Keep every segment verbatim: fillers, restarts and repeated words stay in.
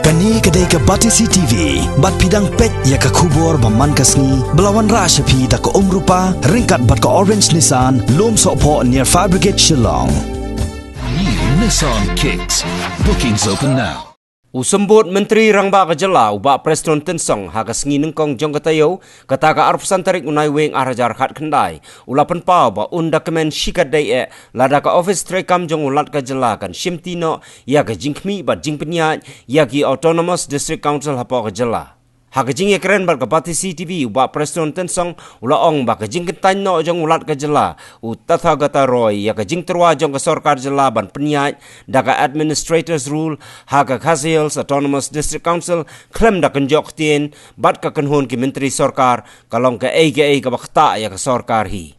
Kane ka dei ka Batesi T V, bad phi dang peit ïa ka khubor ba man ka sngi, ba la wanrah sha phi da ka Umrupa, ryngkat bad ka Orange Nissan, Lumsohphoh near Fire Brigade Shillong. New Nissan Kicks. Bookings open now. U Symbud Myntri Rangbah ka Jylla, u Bah Prestone Tynsong, ha ka sngi nyngkong jong ka taïew, kata ka arphew san tarik u Naiwieng ar hajar khatkhyndai, u la pynpaw ba un da kmen shikatdei eh, lada ka ophis treikam jong u Lat ka Jylla kan shimti noh ïa ka jingkhmih bad jingpynïaid ïa ki Autonomous District Council hapoh ka jylla. Ha ka jingïakren bad ka Batesi T V, u Bah Prestone Tynsong u la ong ba ka jingkyntait noh jong u Lat ka Jylla, u Tathagata Roy, ïa ka jingtyrwa jong ka sorkar jylla ban pynïaid da ka Administrator's Rule ha ka Khasi Hills Autonomous District Council, khlem da kynjoh ktien bad ka kynhun ki myntri sorkar, ka long kaei kaei kaba ktah ïa ka sorkar hi.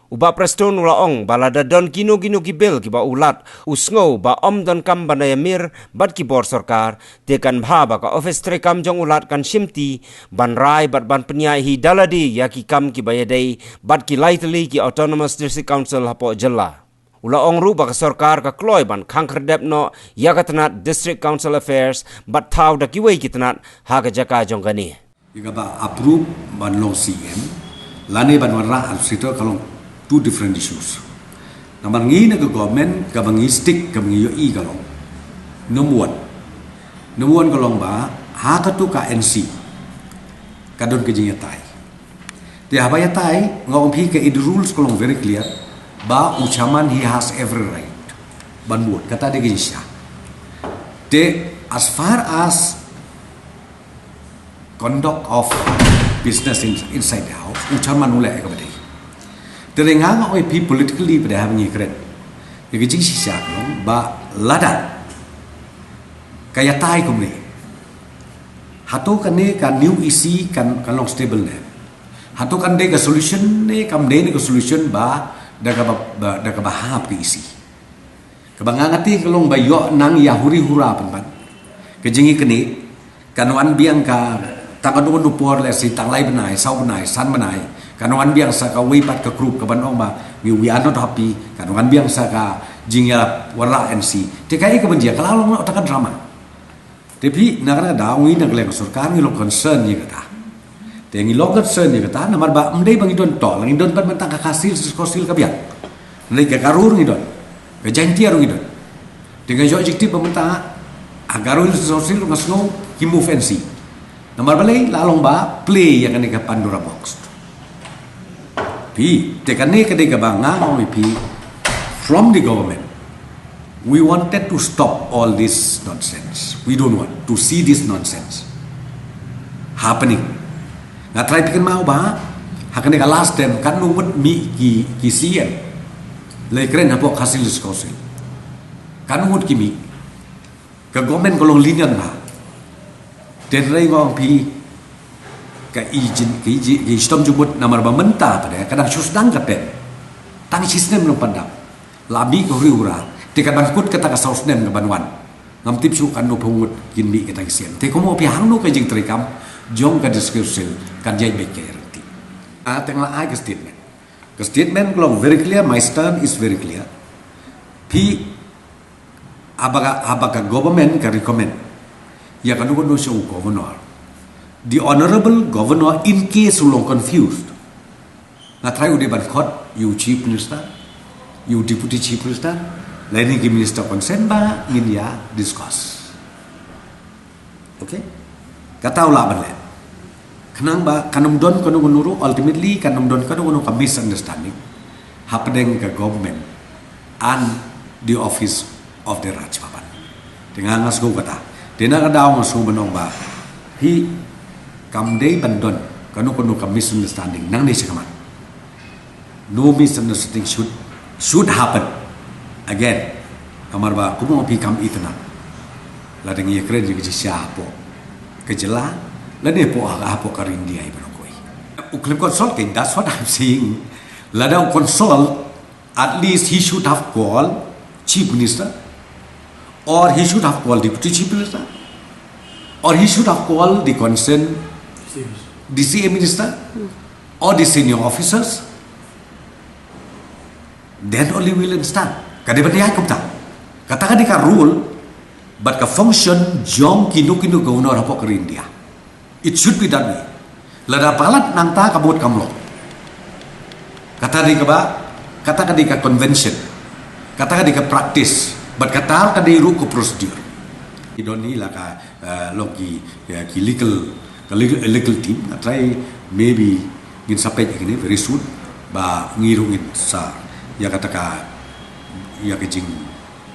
U Bah Prestone u la ong ba lada don kino kino ki bill kiba u Lat u sngew ba ym donkam ban da ïamir bad ki bor sorkar, te kan bha ba ka ophis treikam jong u Lat kan shimti ban rai bad ban pynïaid hi da lade ïa ki kam kiba ïadei bad ki lai tylli ki Autonomous District Council hapoh jylla. U la ong ruh ba ka sorkar ka kloi ban khang khyrdep noh ïa ka tnat District Council Affairs bad thaw da kiwei ki tnat ha ka jaka jong kane. Ïa kaba approve ban long C M lane ban wanrah administrator ka long two different issues. Namar ngi na ka government kaba ngi stick, kaba ngi ïohi ka long, number one. Number one ka long ba ha katu ka N C ka don ka jingïatai. Te haba ïatai, nga ong phi ka, i, the rules ka long very clear ba u chairman, he has every right ban bud, kata dei ka jingshisha. Te as far as conduct of business in, inside the house, u chairman u leh ïa kaba dei. Te nga nga ong ïa phi politically pat haba ngi kren, ïa ka jingshisha ka long ba lada ka ïatai kumne, hato kane ka new E C kan, kan long stable ne? Hato kan dei ka solution ne kam dei ne ka solution ba da kaba, ba da kaba hap ka E C? Kaba nga nga tip ka long ba ïoh nang ïa huri hura pynban. Ka jingïakynduh kan wan biang ka tang kano kano por, lehse tang lai bnai, saw bnai, san bnai, kan wan biang sa kawei pat ka group kaban ong ba ngi, we are not happy, kan wan biang sa ka jingïawanrah N C. Te kaei kaban jia? Ka la long noh tang ka drama. Te phi, na kata ka daw ngi na ka liang ka sorkar ngi long concern ïa kata. Te ngi long concern ïa kata namar ba ym dei ba ngi don tang, ngi don pat mynta ka Khasi Hills District Council ka biang. Ngi ka Garo ruh ngi don, ka Jaintia ruh ngi don. Te nga ïoh jingtip ba mynta ha Garo Hills District Council ruh nga sngew ki move N C. Namar balei? La long ba play ïa kane ka Pandora box. Phi, te kane ka dei kaba nga ong ïa phi, from the government, we wanted to stop all this nonsense. We don't want to see this nonsense happening. Nga try phi kynmaw ba ha kane ka last term katno ngut mih ki, ki C M, la kren hapoh Khasi Hills Council, katno ngut ki mih. Ka government ka long lenient bha. Te hynrei nga ong phi, ka ijin, ka iji, ka ishitom jubut namar ba mynta pat ka dang shu sdang ka term. Tang shisnem nang pandap. La mih ka huri hura. Te ka dang kut kata ka saw snem kaban wan. Ngam tip shuh katno phew ngut kin mih kata ki C M. Te kumno phi, hangno ka jingtreikam jong ka District Council kan jia beit ka ïa rynti. Ah, te nga la ai ka statement. Ka statement ka long very clear, my stand is very clear. Phi, haba ka, haba ka government ka recommend ïa kano kano sha u governor, the honorable governor, in case u long confused, nga try u dei ban khot ïa u chief minister, ïa u deputy chief minister, lane ki minister concern ba ngin ïa discuss. Okay? Kata u lah ban leh. Khnang ba kan ym don kano kano ruh, ultimately kan ym don kano kano ka misunderstanding hapdeng ka government and the office of the Raj Bhavan. Te nga nga sngew kata. Te na ka daw nga sngew ban ong ba, phi, kam dei ban don kano kano ka misunderstanding nangne shakhmat. No misunderstanding should, should happen again. Namar ba kumno phi, kam itynnad lada ngi ïakren ïa ka jingshisha hapoh ka jylla lane hapoh, hapoh ka ri India hi baroh kawei. U khlem consult kein, that's what I'm saying. Lada u consult, at least he should have called Chief Minister, or he should have called Deputy Chief Minister, or he should have called the concerned D C A minister, or the senior officers. Then only we'll understand. Ka dei ban ïaid kumta. Kata ka dei ka rule. Bad ka function jong kino kino governor hapoh ka ri India. It should be that way. Lada palat nangta ka vote kam long. Kata ka dei kaba, kata ka dei ka convention. Kata ka dei ka practice. Bad kata ka dei ruh ka procedure. Ki don hi la ka, eh, long ki, eh, ki legal, ka legal, legal team. Nga try maybe ngin sa peit ïa kine very soon. Ba ngi ruh ngin sa, ïa kata ka, ïa ka jing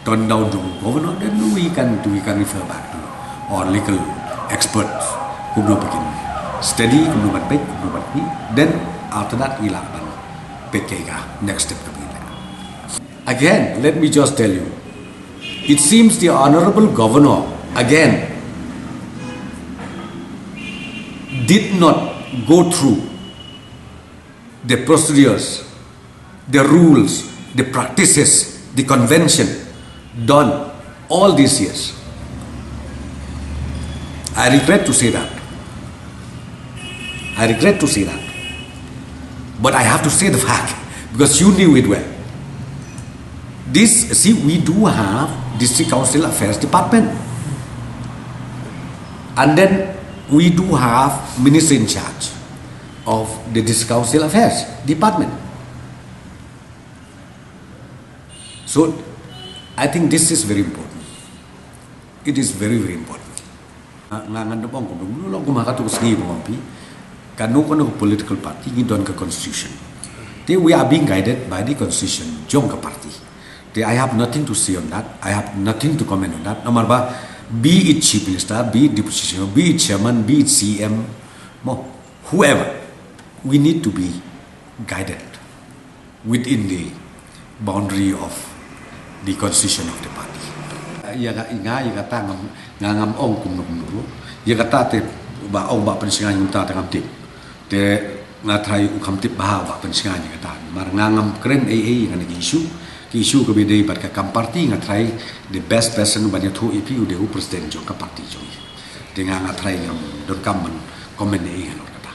turn down to governor, then we can, we can refer back to our legal experts. Kumno ba kin study, kumno ban peit, kumno ban peit. Then after that, ngi lah ban peit kaei ka next step ka ba ngin leh. Again, let me just tell you, it seems the honorable governor again did not go through the procedures, the rules, the practices, the convention done all these years. I regret to say that. I regret to say that. But I have to say the fact because you knew it well. This, see, we do have District Council Affairs Department. And then we do have Minister in charge of the District Council Affairs Department. So, I think this is very important. It is very, very important. Nga, nga, ngan da ong kumno, long kum ha kato ka sngi ba nga ong phi. Kano kano ka political party ngi don ka constitution. Te we are being guided by the constitution jong ka party. Te I have nothing to say on that. I have nothing to comment on that. Namar ba, be it chief minister, be it deputy chief, be it chairman, be it C M, mo, whoever, we need to be guided within the boundary of the constitution of the party. Ïa ka, nga, ïa kata ngam, nga ngam ong kumno kumno ruh. Ïa kata te ba ong Bah Pynsngew mynta te ngam tip. Te nga tharai u kham tip bha Bah Pynsngew ïa kata. Namar nga ngam kren ei ei ïa kane ka issue. Ka issue kaba ïadei bad ka kam party nga tharai the best person ban ïathuh ïa phi u dei u president jong ka party jong ngi. Te nga, nga tharai ngam donkam ban comment ei ei halor kata.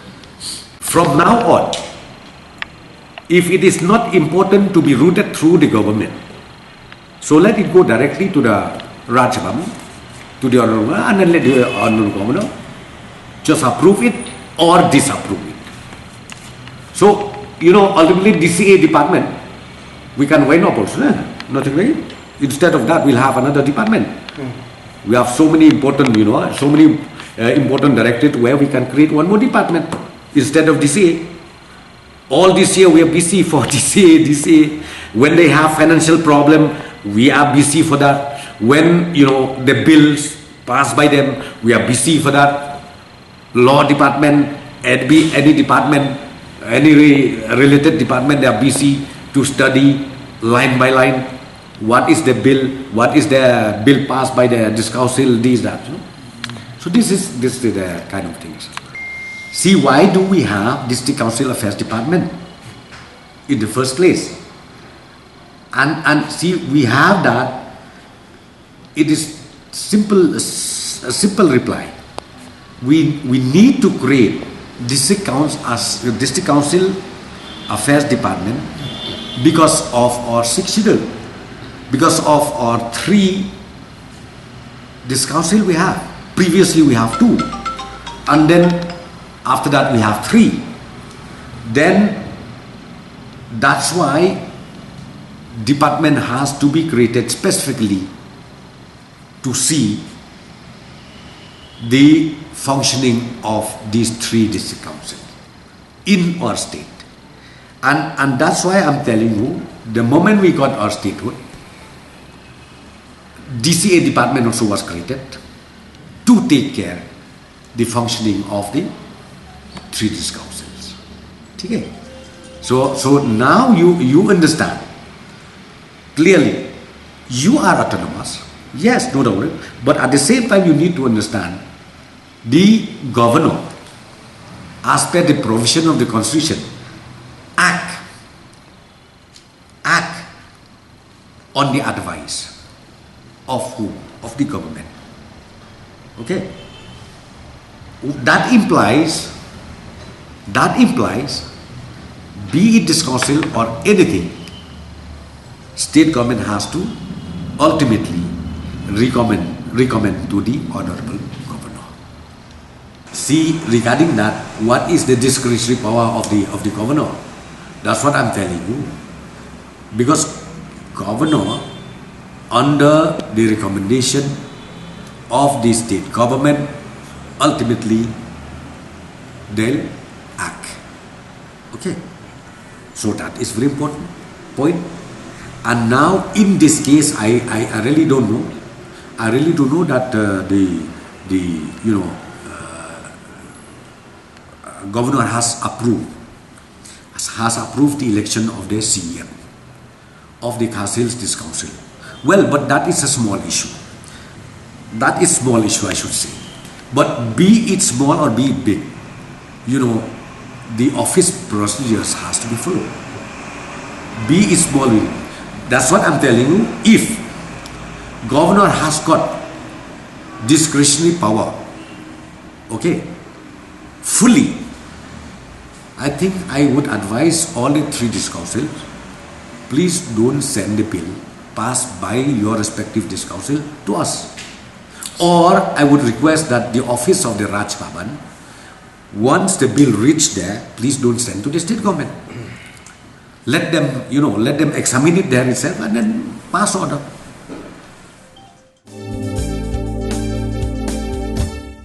From now on, if it is not important to be routed through the government, so let it go directly to the Rajya Bhavan, to the Honorable, and then let the Honorable Governor just approve it or disapprove it. So, you know, ultimately D C A department, we can wind up also, eh? Nothing, right? Instead of that, we'll have another department. We have so many important, you know, so many, uh, important directorate where we can create one more department instead of D C A. All this year we are busy for D C A, D C A. When they have financial problem, we are busy for that. When, you know, the bills passed by them, we are busy for that. Law department, any, any department, any re-, related department, they are busy to study line by line. What is the bill? What is the bill passed by the District Council? This, that. You know? So this is, this is the kind of things. See, why do we have District Council Affairs Department in the first place? And, and see, we have that. It is simple, a simple reply. We, we need to create District Council, as District Council Affairs Department because of our Sixth Schedule, because of our three District Council we have. Previously we have two. And then after that we have three. Then that's why department has to be created specifically to see the functioning of these three district councils in our state. And, and that's why I'm telling you, the moment we got our statehood, D C A department also was created to take care the functioning of the three district councils. Okay? So, so now you, you understand clearly, you are autonomous, yes, no doubt, but at the same time you need to understand the governor, as per the provision of the constitution, act, act on the advice of whom? Of the government. Okay? That implies, that implies, be it this council or anything, state government has to ultimately recommend, recommend to the honorable governor. See, regarding that, what is the discretionary power of the of the governor? That's what I'm telling you. Because governor, under the recommendation of the state government, ultimately they'll act. Okay. So that is very important point. And now in this case, I, I, I really don't know. I really don't know that uh, the the you know uh, uh, governor has approved has approved the election of the C E M of the Khasi Hills District Council. Well, but that is a small issue. That is small issue, I should say. But be it small or be it big, you know, the office procedures has to be followed. Be it small, be it. That's what I'm telling you. If governor has got discretionary power, okay, fully, I think I would advise all the three district councils, please don't send the bill passed by your respective district council to us. Or I would request that the office of the Raj Bhavan, once the bill reach there, please don't send to the state government. Let them, you know, let them examine it there itself and then pass order.